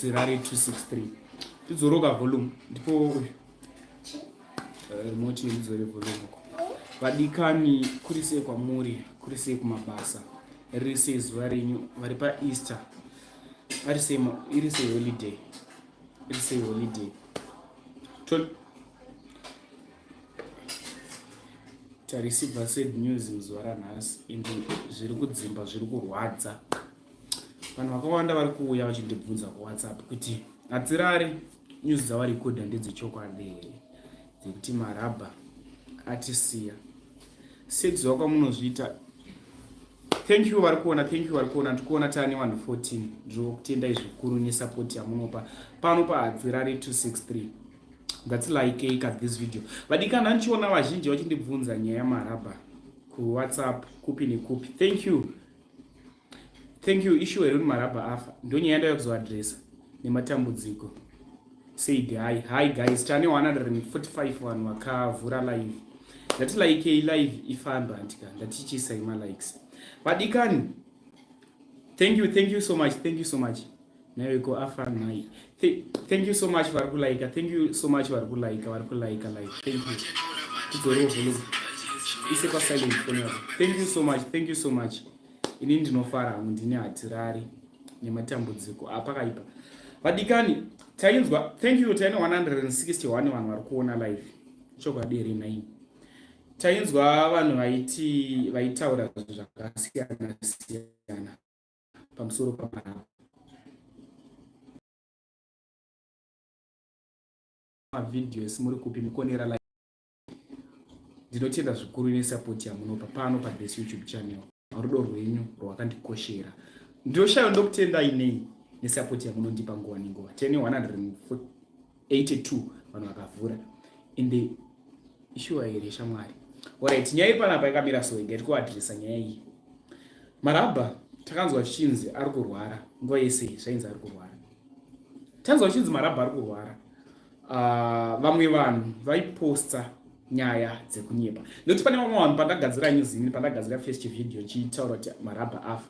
Zirari 263 tidzoroka volume ndipo uyu remote ndidzore volume uko. Vadikani, kuri sei kwamuri, kuri sei kumabasa, riri sei zuva renyu vari paEaster, ari sei, iri sei holiday, iri sei holiday. Tareceiver sad news muzuva ranhasi and zviri kudzimba, zviri kurwadza. Vanhu vakawanda vari kuuya vachindibvunza kuWhatsApp kuti hadzirare news dzavarekodha ndedzechokwadi here dzekuti marabha atisiya. Sekuziva kwamunozviita, thank you vari kuona, thank you vari kuona. Ndiri kuona taane vanhu 14. Ndinokutendai zvikuru nesapoti yamunopa pano paHadzirare 263. Ngatilikei ka this video, vadikana. Ndichiona vazhinji vachindibvunza nyaya yamarabha kuWhatsApp, kupi nekupi. Thank you, thank you. Issue here kuti marabha afa, ndonyaya ndauya kuzoadresa nematambudziko. Said hi, hi guys. Tane 145 vanhu vakavhura live. Ngatilikei live ifambe, handika? Ngatichiisai malikes, vadikani. Thank you, thank you so much, thank you so much. Naiko afa nhai. Thank you so much vari kulaika, thank you so much vari kulaika, vari kulaika live, thank you. Tidzorewo volume, ise pasilent phone yako. Thank you so much, thank you so much. Ini ndinofara hangu, ndine hatirari nematambudziko apakaipa, vadikani. Tainzwa, thank you. Taine 161 vanhu vari kuona live. Chokwadi here 9? Tainzwa vanhu vaiti vaitaura zvakasiyana siyana pamusoro pamarabha. Mavideos muri kupi mukonera live? Ndinotenda zvikuru nesapoti yamunopa pano pathis YouTube channel. Rudo rwenyu rwakandikoshera. Ndoshayo ndokutendai nei nesapoti yamunondipa nguva nenguva. Tene 182 vanhu vakavhura. Ende ishuwa here, shamwari? Alright, nyaya iri panapa yakamira so. Ngati kuadresa nyaya iyi. Marabha takanzwa zvichinzi ari kurwara nguva yese, zvainzi ari kurwara. Tanzwa zvichinzi marabha ari kurwara. Vamwe vanhu vaiposta nyaya dzekunyepa, nekuti pane vamwe vanhu pandagadzira news ini, pandagadzira first video ndichitaura kuti marabha afa,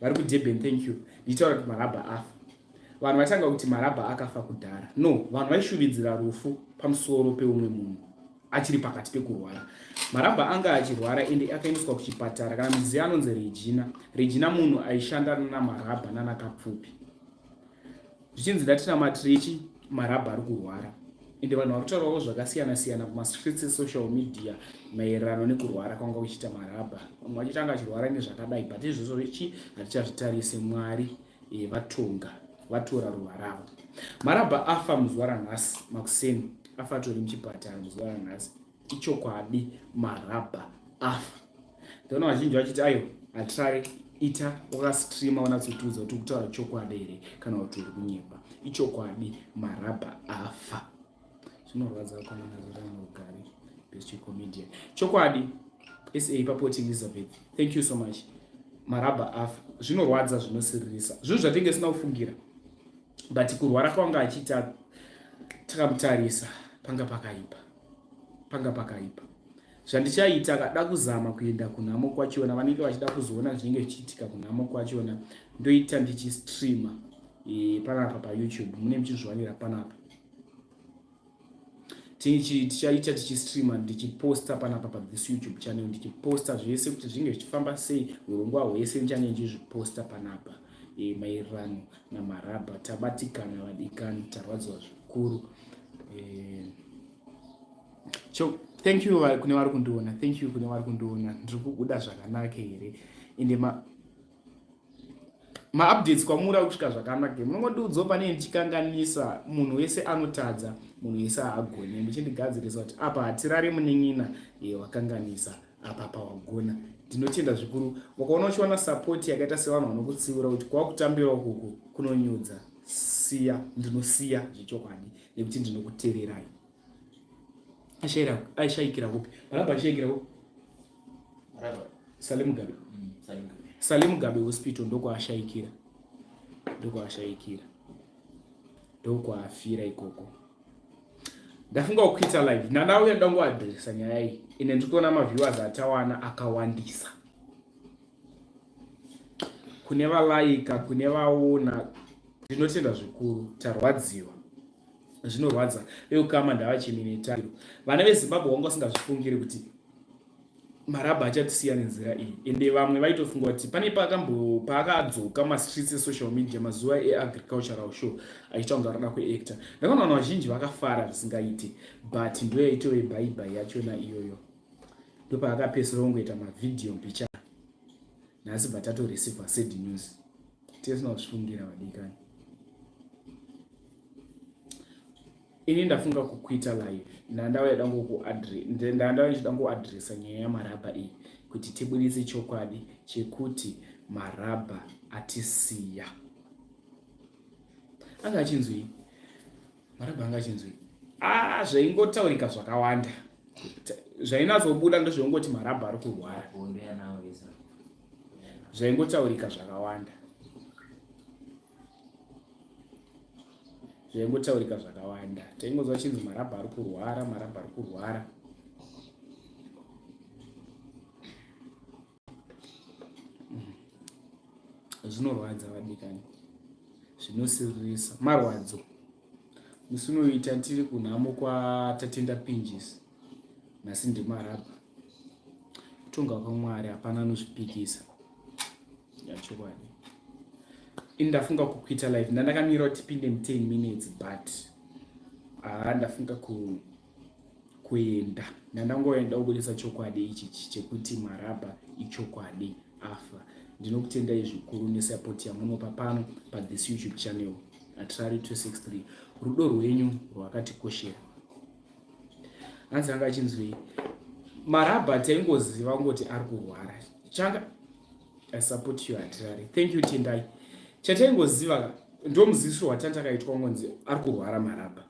vari kuDurban, thank you, ndichitaura kuti marabha afa, vanhu vaitanga kuti marabha akafa kudhara. No, vanhu vaishuvidzira rufu pamusoro peumwe munhu achiri pakati pekurwara. Marabha anga achirwara ende akaendeswa kuchipatara. Kana muziva anonzi Regina, Regina munhu aishanda namarabha nanakapfupi, zvichinzi ndatinamatirei, marabha ari kurwara. Ende vanhu vari kutaurawo zvakasiyana siyana kumastreets esocial media maererano nekurwara kwanga kuchiita marabha. Vamwe vachiti anga achirwara nezvakadai, but izvozvo ichi hatichazvitarise. Mwari vatonga, vatora ruva ravo. Marabha afa muzuva ranhasi makuseni, afa atori muchipatara muzuva ranhasi. Ichokwadi, marabha afa. Ndaona vazhinji vachiti aiwa, hatirare, ita wakastreama unatsotiudza kuti kutaura chokwadi here kana kuti uri kunyepa. Ichokwadi, marabha afa. Zvinorwadza kwamanazorana. Best comedian, chokwadi. Sa paPort Elizabeth, thank you so much. Marabha afa, zvinorwadza, zvinosiririsa, zvinhu zvatinge sina kufungira, but kurwara kwanga achiita takamutarisa panga pakaipa, panga pakaipa. Zvandichaita akada kuzama kuenda kunhamo kwachona, vanenge vachida kuzoona zvinenge zvichiitika kunhamo kwachona, ndoita ndichistreama panapa paYouTube, mune muchizviwanira panapa. Tichaita tichistreama, ndichiposta panapa pathis YouTube channel, ndichiposta zvese kuti zvinge zvichifamba sei. Urongwa hwese ndichange ndichizviposta panapa maererano namarabha. Tabatikana, vadikani, tarwadziwa zvikuru. So thank you kune vari kundiona, thank you kune vari kundiona. Ndiri kubuda zvakanaka here? Ende maupdates kwamuri ari kusvika zvakanaka? Munongondiudzawo pane ndichikanganisa. Munhu wese anotadza, munhu wese haagoni. Muchindigadzirisa kuti apa hatirari munin'ina, wakanganisa apa, pawagona. Ndinotenda zvikuru. Wakaona uchiwana support yakaita sevanhu vanokutsiura kuti kwakutambira ukuku kunonyudza, siya, ndinosiya zvechokwadi nekuti ndinokuteererai. Aishayikira kupi marabha? Aishayikira kupi? Sally Mugabe. Sally Mugabe Hospital ndokwaashayikira, ndokwaashayikira, ndokwaafira ikoko. Ndafunga kukuita live, ndandauya ndangoadresa nyaya iyi. Ine ndiri kuona maviewers atawana akawandisa, kune valaika, kune vaona. Ndinotenda zvikuru, tarwadziwa. Zvinorwadza. Veukama ndavachemene tariro. Vana veZimbabwe vanga vasingazvifungiri kuti Marabha achatisiya nenzira iyi. Ende vamwe vaitofunga kuti pane paakadzoka mastreets esocial media mazuva eagricultural show achiita kunge arikuda kuactor. Ndakaona vanhu vazhinji vakafara zvisingaite but ndoyaitove bye bye yachona iyoyo. Ndopaakapedzisira kungoita mavhidhiyo mbichana. Nhasi bva tatoreceiver sad news. Tisina kuzvifungira vadikani. Ini ndafunga kukuita live. Ndandauya ndandauya ndichida kuadresa nyaya yaMarabha iyi kuti tibudise chokwadi chekuti Marabha atisiya. Anga achinzwii? Marabha anga achinzwii? Ah, zvaingotaurika zvakawanda. Zvainatsobuda ndezvekungoti Marabha ari kurwara. Zvaingotaurika zvakawanda. Zvaingotaurika zvakawanda. Taingonzwa chinzi Marabha ari kurwara, Marabha ari kurwara. Zvinorwadza vadikani, zvinosiririsa, marwadzo. Musi unoita tiri kunhamo kwaTatenda Pinjisi, nhasi ndiMarabha. Kutonga kwaMwari hapana anozvipikisa. Yachokwadi. Ini ndafunga kukuita live, ndandakamira kuti tipinde mu 10 minutes but haa ndafunga ku kuenda ndandangoenda kubudisa chokwadi ichi chekuti Marabha ichokwadi afa. Ndinokutendai zvikuru nesupport yamunopa pano pathis YouTube channel Hatirari 263. Rudo rwenyu rwakatikoshera. Hanzi anga achinzwei? Marabha taingoziva kungoti ari kurwara. Changa I support you Hatirari. Thank you Tendai. Chataingoziva ndomuzivisiro watandakaitwa ngonzi ari kurwara Marabha.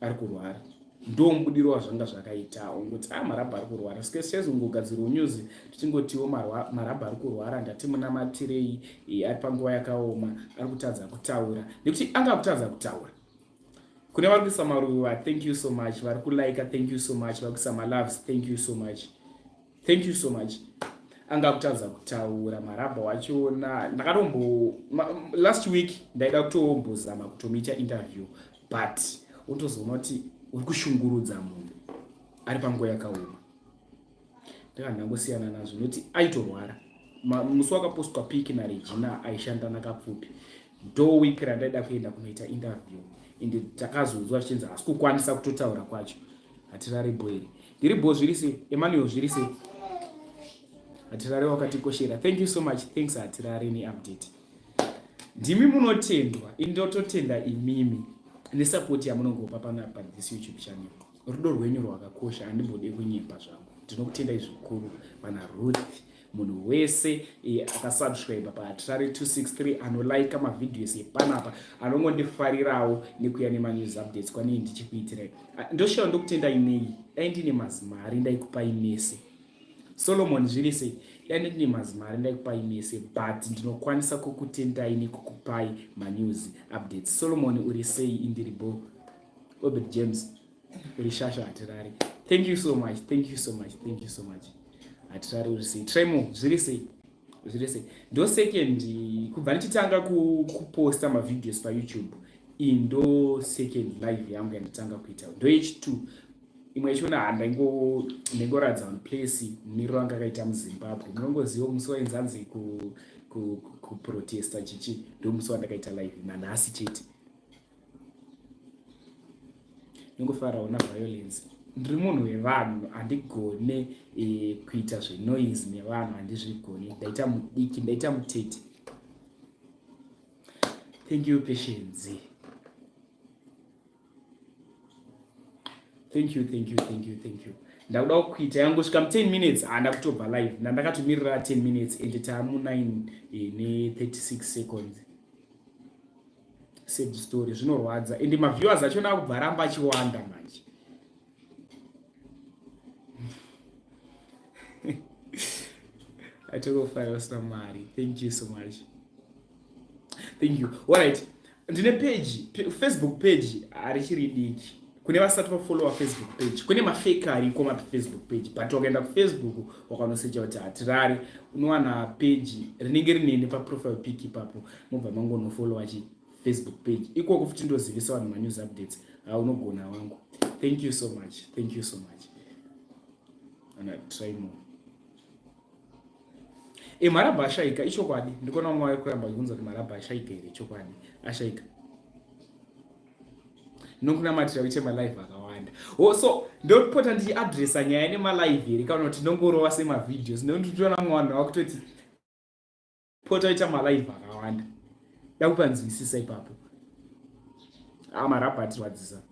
Ari kurwara. Ndomubudiro wazvanga zvakaita ungoti ah Marabha ari kurwara. Sike sezongogadzirwa news tichingotiwo Marabha ari kurwara ndati munamatirei ari panguva yakaoma ari kutadza kutaura nekuti anga kutadza kutaura. Kune vari kuisa maruva, thank you so much. Vari kulike, thank you so much. Vari kuisa maloves, thank you so much. Thank you so much. Anga kutadza kutaura Marabha wachona. Ndakatombo last week ndaida kutombozama kutomuita interview but unotozoona kuti uri kushungurudza munhu ari panguva yakaoma. Ndakanga ndangosiyana nazvo nekuti aitorwara. Musi wakapostwa pic naRegina aishanda naKapfupi. Ndo week randaida kuenda kunoita interview ende takazonzwa zvichinzi haasi kukwanisa kutotaura kwacho. Hatirare bho here? Ndiri bho zviri sei? Emmanuel zviri sei? Hatirare wakatikoshera. Thank you so much. Thanks Hatirare neupdate. Ndimi munotendwa, ini ndototenda imimi nesupport yamunongopa panapa this YouTube channel. Rudo rwenyu rwakakosha, handimbode kunyepa zvangu. Ndinokutendai zvikuru vana Ruth, munhu wese akasubscribe paHatirare 263, anolike mavideos epanapa, anongondifarirawo nekuya nemanews updates kwanei ndichikuitirai. Ndoshaya ndokutendai nei, dai ndine mazimari ndaikupai mese. Solomon zviri sei, dai ndine mazimari ndaikupai mese, but ndinokwanisa kukutendai nekukupai manews updates. Solomon uri sei? Indiri bo. Obert James uri shasha Hatirare. Thank you so much, thank you so much, thank you so much. Hatirare uri sei? Tremo zviri sei? Zviri sei? Ndo second kubva ndichitanga kuposta mavideos paYouTube, iyi ndo second live yangu yanditanga kuita, ndo H2. Imwe yachona ndaingoratidza vanhu place mumiriro wanga akaita muZimbabwe. Munongoziva musi wainzanzi kuprotesta chichi, ndo musi wandakaita live nanhasi chete. Ndingofarawo na violence. Ndiri munhu wevanhu, handigone kuita zvenoise nevanhu, handizvigoni. Ndaita mudiki, ndaita mutete. Thank you Patience. Thank you, thank you, thank you, thank you. Ndakuda kuita yangosvika mu 10 minutes, handa kutobva live. Ndandakatomirira 10 minutes ende taamu 9 ne 36 seconds. Sad story, zvinorwadza. Ende maviewers achona akubva aramba achiwanda manje. Atokofara usina mari. Thank you so much. Thank you. All right. Ndine page, Facebook page harichiri diki. Kune vasati vafollowa Facebook page, kune mafake ariko maFacebook page, but wakaenda kuFacebook wakanosecha kuti Hatirare, unowana page rinenge rinene paprofile pic ipapo, mobva mangonofollowa chi Facebook page. Ikoko futi ndozivisa vanhu manews updates. Haunogona wangu. Thank you so much. Thank you so much. And I try more. E marabha ashaika ichokwadi. Ndikona vamwe vari kuramba vachibvunza kuti marabha ashaika here chokwadi. Ashaika. Nokunamatira uite malive akawanda. Oh, so ndopota ndichiadressa nyaya nemalive here kana kuti ndongorova semavideos. Ndinotoona vamwe vanhu vakutoti pota ita malive akawanda. Dakupa nzwisisa ipapo. Ah, marabha atirwadzisa.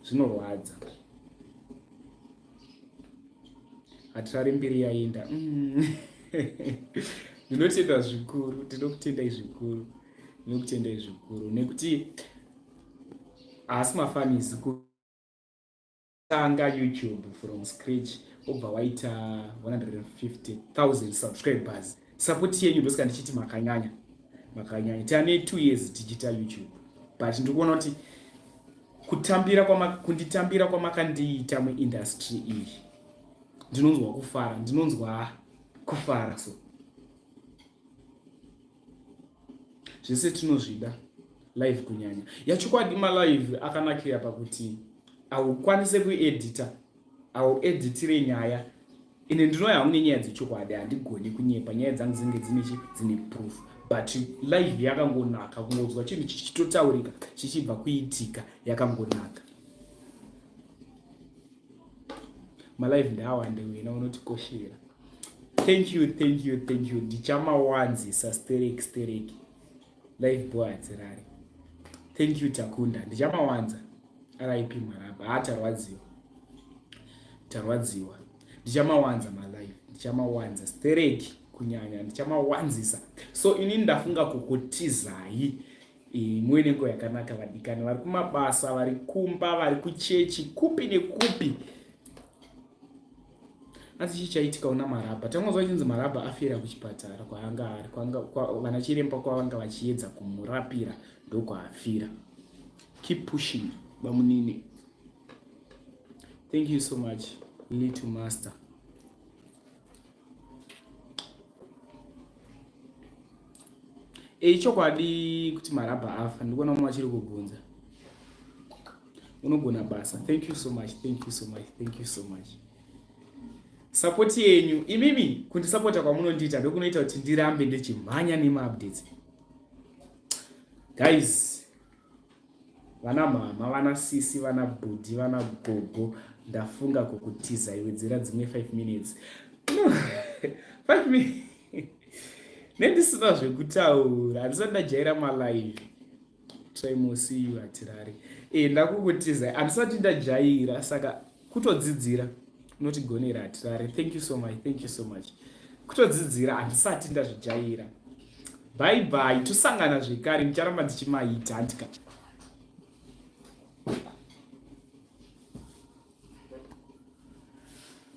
Zvinorwadza. Hatirari mbiri yaenda. Ndinotenda zvikuru, ndinokutendai zvikuru. Ndinokutendai zvikuru nekuti haasi mafanisi kutanga YouTube from scratch obva waita 150,000 subscribers. Support yenyu ndosaka ndichiti makanyanya. Makanyanya. Tane 2 years tichiita YouTube. But ndikuona kuti kutambira kwama kunditambira kwamakandiita muindustry iyi ndinonzwa kufara, ndinonzwa kufara so zvese tinozvida live kunyanya yachokwadi malive akanakira pakuti haukwanise kuedita aueditire nyaya ine ndinouya hangu nenyaya dzechokwadi handigoni kunyepa nyaya dzangu dzinenge dzine chi dzine proof but live yakangonaka kungonzwa chinhu chichitotaurika chichibva kuitika yakangonaka malive ndaawande wena unotikoshera thank you thank you thank you ndichamawanzisa sterek sterek live boy hadzirari thank you takunda ndichamawanza rip marabha haa tarwadziwa tarwadziwa ndichamawanza malive ndichamawanza stereki kunyanya ndichamawanzisa so ini ndafunga kukutizai muve nenguva yakanaka vadikani vari kumabasa vari kumba vari kuchechi kupi nekupi asi chii chaitika una marabha tangonzwa chinzi marabha afira kuchipatara kwaanga ari vana chiremba kwavanga vachiedza kumurapira ndokwaafira keep pushing bamunini thank you so much little master Ichokwadi kuti marabha afa ndikuona mumwe achiri kubvunza. Unogona basa. Thank you so much. Thank you so much. Thank you so much. Support yenyu imimi kundisapota kwamunondiita ndokunoita kuti ndirambe ndichimhanya nemaupdates. Guys, vana mama, vana sisi, vana bhudhi, vana gogo, ndafunga kukutiza iwe dzira dzimwe 5 minutes. No, 5 minutes. Nendisina zvekutaura, handisati ndajaira malive. Try more see you hatirari. Eh, ndakukutiza, handisati ndajaira saka kutodzidzira unotigonera hatirari. Thank you so much, thank you so much. Kutodzidzira handisati ndazvijaira. Bye bye, tosangana zvekare, ndicharamba ndichimaita handika.